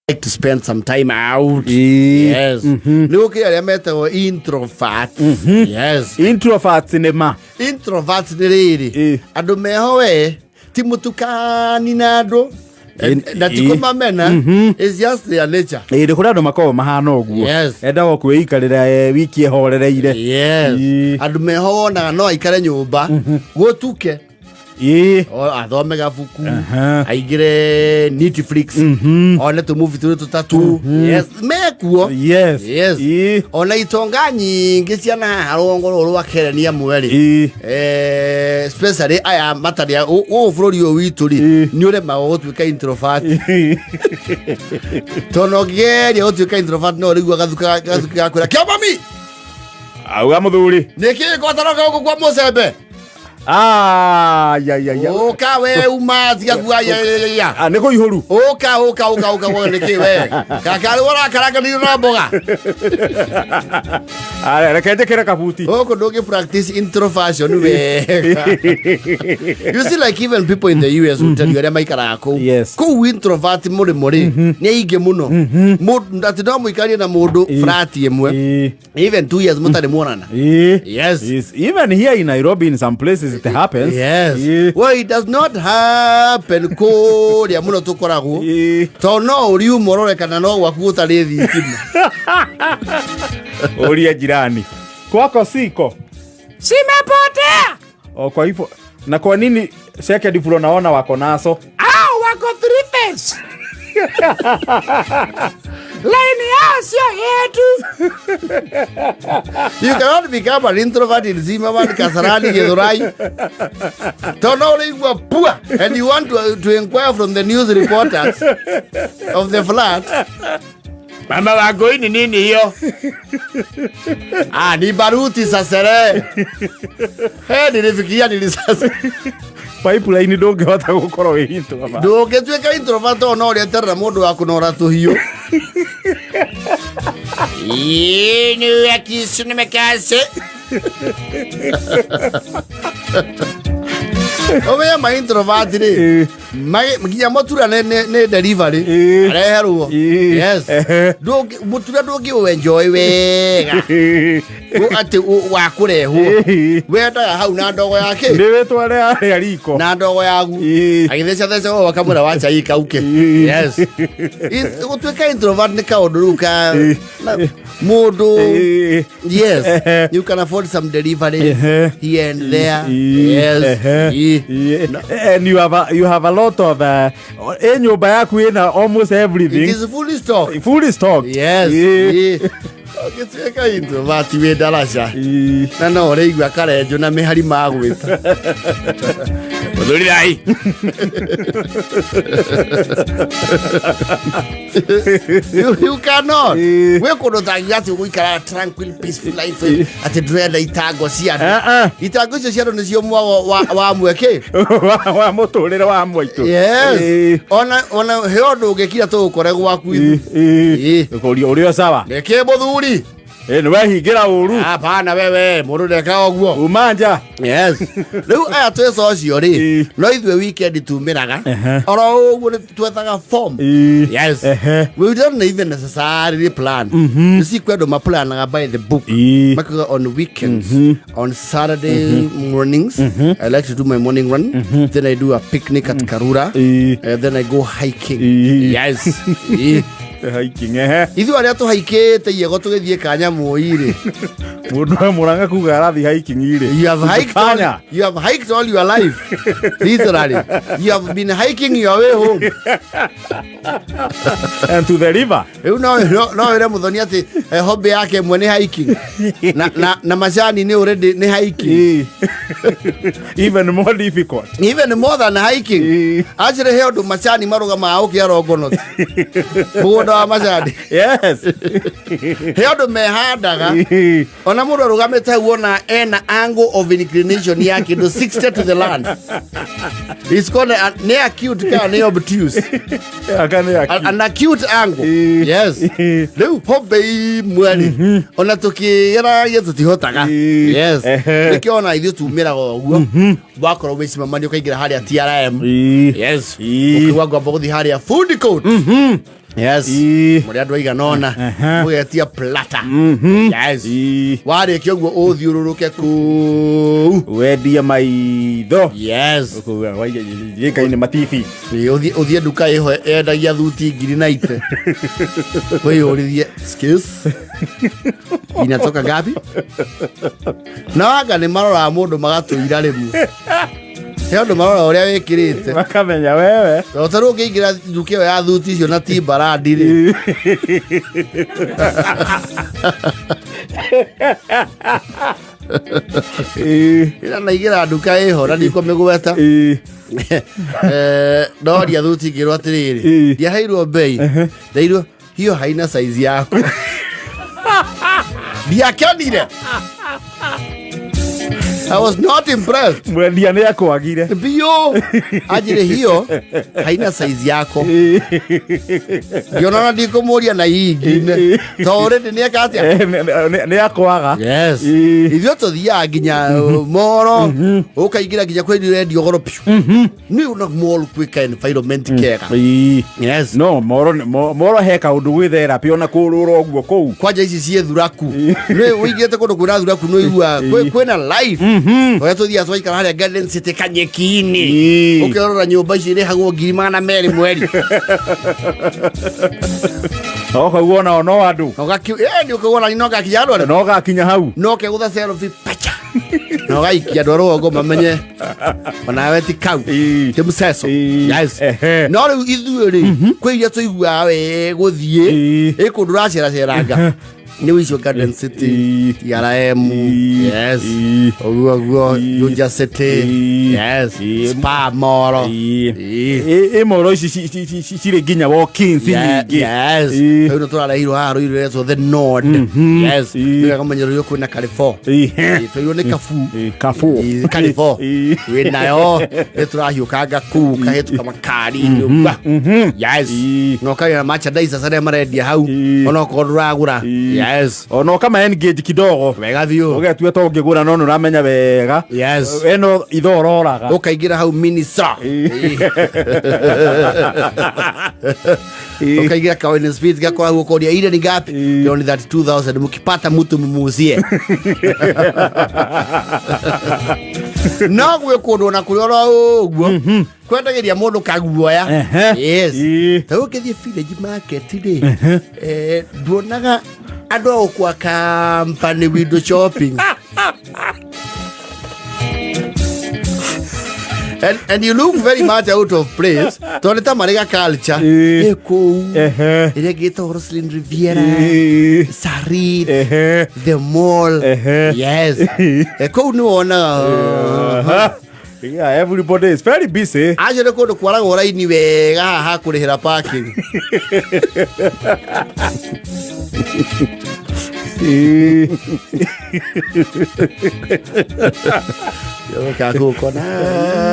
Like to spend some time out. Yes. Nä gå kä arä a metagwo introverts. Yes. Introverts nĩ ma. Introverts nä rä rä andå meho we ti må tukani na andå na ti kå mamena. It's just their nature. Ĩ, nĩ kũrĩ andũ makoragwo mahana ũguo. Yes. Endaga kwĩikarĩra wiki ehorereire. Yes. Andå meho wonaga no aikare nyå mba gå tuke o athome gabuku, aingĩre Netflix, one tũmuvi tũrĩ tũtatũ. Yes, mekuo. Yes. Ona itonga nyingĩ ciana haha rũgongo rũrũ rwa Kenya amwe rĩ, especially aya matarĩ gũkũ bũrũri ũyũ witũ rĩ, nĩ ũremagwo gũtuĩka introvert, tondũ ũngĩgeria gũtuĩka introvert no ũrĩigua gathuka gathuka gakwĩra kĩo mami. Auga mũthuri. Nĩkĩ gwataroka gũkũ kwa mũcembe? Ah, ya ya ya. Ũka we uma tiga kuga ya ya ya. Ah, nĩ kũihũru. Ũka ũka ũka ũka wone nĩkĩ we kaka rĩu ũrakaranganĩrio na mboga. Ah, reke njĩkĩre kabuti. Gũkũ ndũngĩ practice introversion wega. You see, like even people in the US will tell you, arĩa maikaraga kũu, kũu introvert mũrĩmo rĩ nĩ aingĩ mũno. Atĩ no mũikarie na mũndũ flat ĩmwe even 2 years mũtarĩ muonana. Yes. Yes. Even here in Nairobi, in some places, it happens. Yes. Well, it does not happen kũrĩa mũno tũkoragwo, tondũ no ũriuma ũrore kana no gwaku gũtarĩ thitima. Uria jirani. Kwako siko. Simepotea. O, kwa hivyo na kwa nini second floor naona wako naso? Au wako three face. Laini yao sio yetu. You cannot become an introvert in Zimmerman, Kasarani, Githurai, tondũ no ũrĩigua pua and you want to inquire from the news reporters of the flat, mama Wangui, ni nini hiyo? Ah, ni baruti za sherehe. Hey, nilifikiria nilisasa. Pipeline ndũngĩhota gũkorwo wĩ introvert. Ndũngĩtuĩka introvert tondũ no ũrĩeterera mũndũ wa kũnora tũhiũ. Ĩĩ, nĩ akisu nĩ mekase ũmenye ma introvert rĩ, nginya mũtura nĩ delivery areherwo. Yes. Mũtura ndũngĩ enjoy wega atĩ wa kũrehwo. Wendaga hau na ndogo yake. Nĩ wĩtware harĩa riko. Na ndogo yaku agĩtheca theca ũũ akamwĩra wa chai kauke. Yes. Gũtuĩka introvert nĩ kaũndũ rĩu ka mũndũ. Yes, you can afford some deliveries here and there. Yes. And you have a lot of ĩ nyũmba yaku ĩna almost It everything. is fully stocked. Fully stocked. Yes. Ũngĩtuĩka introvert wĩ ndaraca na no ũrĩigua karenjo na mĩhari magwĩta mũthuri thai. You cannot. Gwĩ kũndũ tangiuga atĩ ũgũikara tranquil, peaceful life, atĩ ndũrenda itango cia andũ. Ah, ah. Itango icio cia andũ nĩcio mwago wa mweke wa mũtũrĩre wa mwaitũ. Yes. Ona he ũndũ ũngĩkira tũgũkore gwaku. Kũria ũrĩ o sawa. Nĩkĩ mũthuri? Nĩ wehingĩra ũru. Hapana, wewe mũndũ ndeka ũguo. Uma nja. Yes, rĩu aya twĩca ũcio rĩ, no ithuĩ weekend tumĩraga oro ũguo nĩ twethaga form. Yes. We don't even necessarily plan. You see, kwĩ andũ maplanaga by the book. Makuga on weekends, on Saturday mornings I like to do my morning run, then I do a picnic at Karura, then I go hiking. Yes. Hiking, ehe. Ithuĩ arĩa tũhaikĩte iego tũgĩthiĩ kanyamũi rĩ, Mũndũ wa Mũrang'a kuga arathiĩ hiking rĩ. You have hiked all, Panya. you have hiked all your life. Literally. You have been hiking your way home. And to the river. Rĩu no wĩre Mũthoni atĩ hobby yake ĩmwe nĩ hiking. Na macani nĩ already nĩ hiking. Even more difficult. Even more than hiking. Actually he ũndũ macani marũgamaga ũkĩa Longonot. Mũgũnda wa macani. He ũndũ mehandaga. Ona mũndũ arũgamĩte hau wona ena angle of inclination ya kĩndũ 60 to the land. It's called nĩ acute kana nĩ obtuse? Aka nĩ acute. An acute angle. Yes. Rĩu hobby imwe rĩ, ona tũkĩgeragia tũtihotaga. Yes. Nĩkĩo ona ithuĩ tumĩraga ũguo wakorwo wĩ cimamanio ũkaingĩra harĩa TRM. Yes. Ũkiuga ngomba gũthiĩ harĩa food court. Yes. Ii. Mũrĩ andũ aigana ũna. Aha. Mũgetia plata. Yes. Ii. Warĩkia ũguo ũthiũrũrũke kũu. Wendie maitho. Yes. Gĩkainĩ matibi. Ĩ, ũthiĩ nduka ĩho yendagia thuti ngiri na ite. Wĩyũrithie, excuse? Inatoka ngapi? No anga nĩ maroraga mũndũ magatũira rĩmwe. He ũndũ marora ũrĩa wĩkĩrĩte. Makamenya wewe. Tondũ ta rĩu ũngĩingĩra nduka ĩyo ya thuti icio na Timberland rĩ. Ii. Ĩra naigĩra nduka ĩho na ndikũmĩgweta. Ii. Ndoria thuti ngĩrwo atĩrĩrĩ, Ĩ. ndiaheirwo mbei, ndeirwo hiyo haina size yako. Ndiakenire. I was not impressed. Mwendia nĩ akwagire. Biũ anjĩrĩ hiyo haina size yako. Ngĩona ona ndikũmũria na ingine tondũ already nĩeka atĩa. Nĩ akwaga. Yes. Ĩ. Ithuĩ tũthiaga nginya moro ũkaingĩra nginya kwĩ rendio goro piũ. Nĩ una mall kwĩ ka environment kega. Ii. Yes. No moro moro he kaũndũ gwĩ therapy ona kũrũra ũguo kũu. Kwanja ici ciĩ thuraku. Nĩ ũingĩte kũndũ kwĩna thuraku nĩ ũiguaga kwĩna life. Ũrĩa tũthiaga twaikara harĩa Garden City kanyeki-inĩ. Ĩ. Ũkĩrora nyũmba ici irĩhagwo 200,000 mweri. No kau onao no andũ. Na nĩ ũkauona no gakinya andũ arĩa. No gakinya hau. No kegũtha selfie pacha. Na ũgaikia andũ a rũgongo mamenye onawe ti kau. Ĩ. Ti mceco. Ĩ. Yes. Ehe. No rĩu ithuĩ rĩ kwĩ iria tũiguaga wee gũthiĩ Ĩ. ĩ kũndũ ũraceraceranga nĩ ũicio Garden City, Ĩ. TRM, Ĩ. yes, Ĩ. ũguo ũguo Ĩ. Juja City, Ĩ. yes, Ĩ. Spa Moro. Ĩ. Ĩ. Ĩ moro ici cirĩ nginya walk-ins nyingĩ. Yes. Ĩ. Rĩu nĩ tũrarehirwo haha rũirũ rwetwo The Nord. Yes. Ĩ. Nĩ wega kũmenya rũirũ kwĩna Carrefour. Ĩ. Ĩ, tũirũ nĩ Kabu. Ĩ, Carrefour. Ĩ, Carrefour. Ĩ. Wĩ nayo nĩ tũrahiũkanga kũu kahĩtũka makari-inĩ ũguo. Yes. Ĩ. Na ũkagĩra merchandise arĩa marendia hau Ĩ. ona okorwo ndũragũra. Ĩ. Yes. Ona ũkama engage kidogo. Wega biũ. Ũgetua to ũngĩgũra no nĩ ũramenya wega. Yes. Ĩno itho ũroraga. Ũkaingĩra hau Miniso. Ĩ. Ukaingia kawaini speed gakora hau ũkoria ile ni ngapi? Ĩ. Ndio ni 32,000 mkipata mtu mumuuzie. No gwĩ kũndũ ona kũrĩ oro ũguo kwendagĩria mũndũ kaguoya. Ehe. Yes. Ĩ. Ta rĩu ũngĩthiĩ village market rĩ, nduonaga andũ a gũkua company window shopping. And you look very much out of place tondũ nĩ ta marĩ ga culture. Ĩ. Ĩ kũu Ehe. ĩrĩa ĩngĩ Roslyn Riviera, Ĩ. Sarit, Ehe. The Mall. Ehe. Yes. Kũu nĩ wonaga Aha. Yeah, everybody is very busy. acio nĩ kũndũ kwaragwo raini wega haha ha kũrĩhĩra parking. Ĩ. Ũkaga kũu ũkona,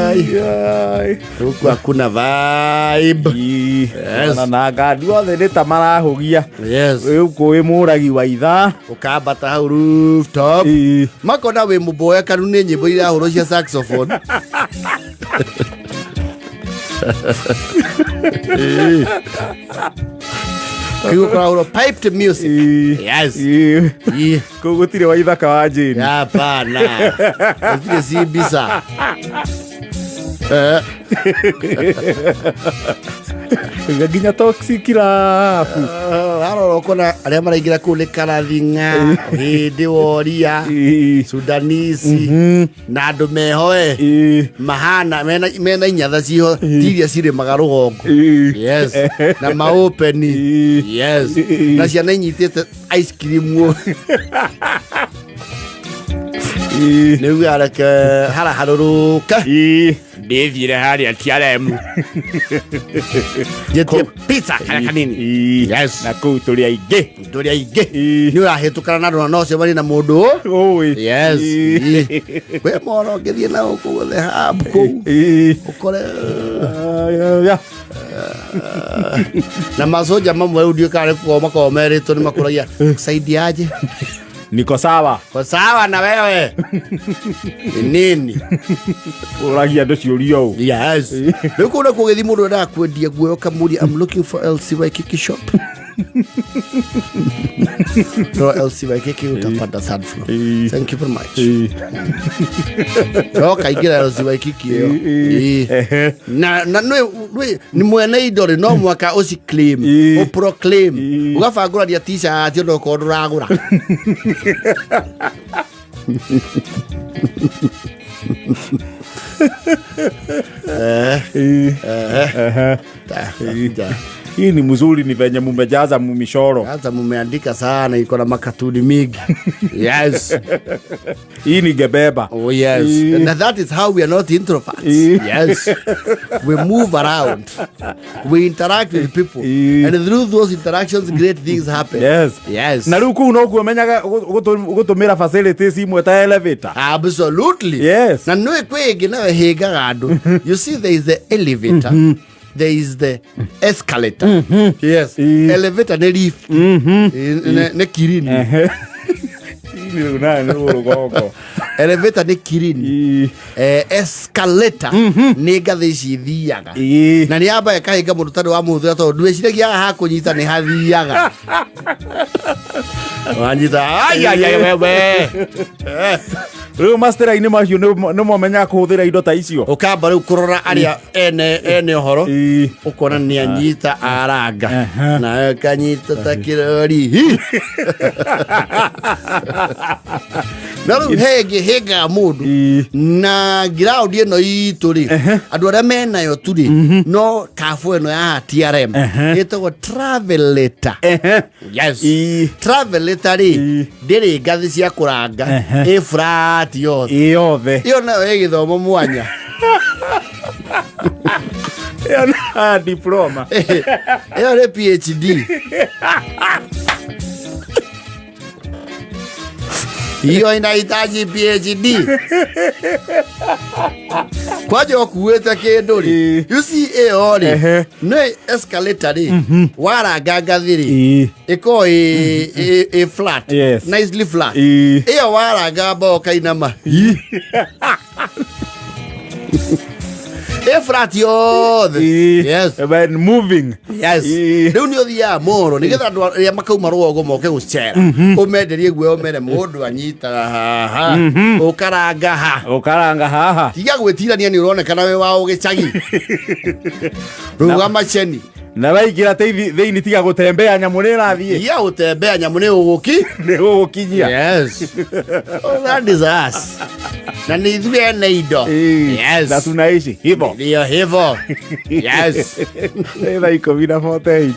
ai, Ai. gũkũ hakuna vibe. Ĩ. Yes. Ona na ngandi othe nĩ ta marahũgia. Yes. Rĩu kũĩ mũragi wa ithaa. Ũkambata hau rooftop. Ĩ. Makona wĩ mũboekanu nĩ nyĩmbo irahũrwo cia saxophone. Kĩu kũrahũrwo piped music. Ĩ. Yes. Ĩ. Ĩ. Kũu gũtirĩ wa ithaka wa Jane. Hapana. Gũtirĩ si mbica. Nginya toxic love. Arora ũkona arĩa maraingĩra kũu nĩ karathinga, hĩndĩ woria, Ĩ. Sudanese na andũ mehoe Ĩ. mahana mena inyatha ciho ti iria cirĩmaga rũgongo. Ĩ. Yes. Na maopeni. Ĩ. Yes. Ĩ. Na ciana inyitĩte ice cream ũũ. Ĩ. Nĩ uga reke haraharũrũke. Ĩ. Ndĩthiire harĩa TRM. Njĩtie pizza karĩa kanini. Ĩ. Yes. Na kũu tũrĩ aingĩ. Tũrĩ aingĩ. Ĩ. Nĩ ũrahĩtũkana na andũ na no ũcemanie na mũndũ. Ũĩ. Yes. Ĩ. Ĩ. Wĩ moro ũngĩthiĩ na gũkũ the hub kũu. Ĩ. Ũkore Ya. na macoja mamwe rĩu ndiũĩ kana nĩ kũgoma makoragwo merĩtwo nĩ makũragia saidiaje. Niko sawa. Ko sawa na wewe. Ni nini? Ũragia andũ ciũria ũũ. Yes. Rĩu kũu nakuo gĩthi mũndũ endaga kwendia guoya ũkamũria, I'm looking for LC Waikiki shop. No LC Waikiki utapata third floor. Thank you very much. No kaingĩra LC Waikiki ĩyo. Ĩĩ. Na nĩ nĩ mwene indo rĩ, no mwaka ũci claim, ũproclaim, ũgabangũrania t-shirt ona okorwo ndũragũra. Hii ni mzuri, ni venye mumejaza mumishoro. Sasa mumeandika sana, iko na makatuni mingi. Yes. Hii ni gebeba. Oh yes. And that is how we are not introverts. Yes. We move around. We interact with people. And through those interactions great things happen. Yes. Yes. Na rĩu kũu nokuo menyaga gũtũmĩra facilities imwe ta elevator. Absolutely. Yes. Na nĩ kwĩ ĩngĩ nayo ĩhĩngaga andũ. You see, there is the elevator. There is the escalator. Yes. Elevator nĩ lift. Nĩ kirini. Hii rĩu nayo nĩ rũgongo. Elevator nĩ kirini. Escalator nĩ ngathĩ ici ithiaga. Na nĩ yamba ĩkahinga mũndũ tondũ wa mũhũthĩra, tondũ ndwĩciragia haha hakũnyita nĩ hathiaga wanyita ai wewe. Rĩu mastera-inĩ macio nĩ momenyaga kũhũthĩra indo ta icio. Ũkamba rĩu kũrora arĩa ene ũhoro, ũkona nĩ anyita aranga nawe kanyita ta kĩrori. Hi. Na rĩu he ĩngĩ hĩngaga mũndũ na ground ĩno itũ rĩ, andũ arĩa menayo tu rĩ, no kabũ ĩno ya TRM ĩtagwo travelator. Yes. Travelator rĩ, ndĩrĩ ngathĩ cia kũranga, ĩ flat yothe. Ĩ yothe. Ĩyo nayo ĩ gĩthomo mwanya. Ĩyo nĩ diploma. Ĩyo nĩ PhD. Hiyo inahitaji PhD. Kwanja ũkuĩte kĩndũ rĩ, you see, ĩyo rĩ, nĩ escalator rĩ, waranga ngathĩ rĩ, ĩkorwo ĩ flat. Yes. Nicely flat. Ĩyo waranga mba ũkainama, ĩ flat yothe. Yes. When moving. Yes. Rĩu nĩ ũthiaga moro nĩgetha andũ arĩa makauma rũgongo moke gũcera, ũmenderie guoya, ũmere mũndũ anyitaga haha, ũkaranga ha. Ũkaranga haha. Tiga gwĩtirania, nĩ ũronekana wĩ wa ũgĩcagi. Rũgama ceni. Na waingĩra thĩinĩ tiga gũtembea, nyamũ nĩ ĩrathiĩ. Tiga gũtembea, nyamũ nĩ ũgũki Nĩ gũgũkinyia. Yes. Oh, that is us, na nĩ ithuĩ ene indo. Yes. Na tunaishi hivyo. Ndio hivyo, yes. Nĩ thaa 10:48.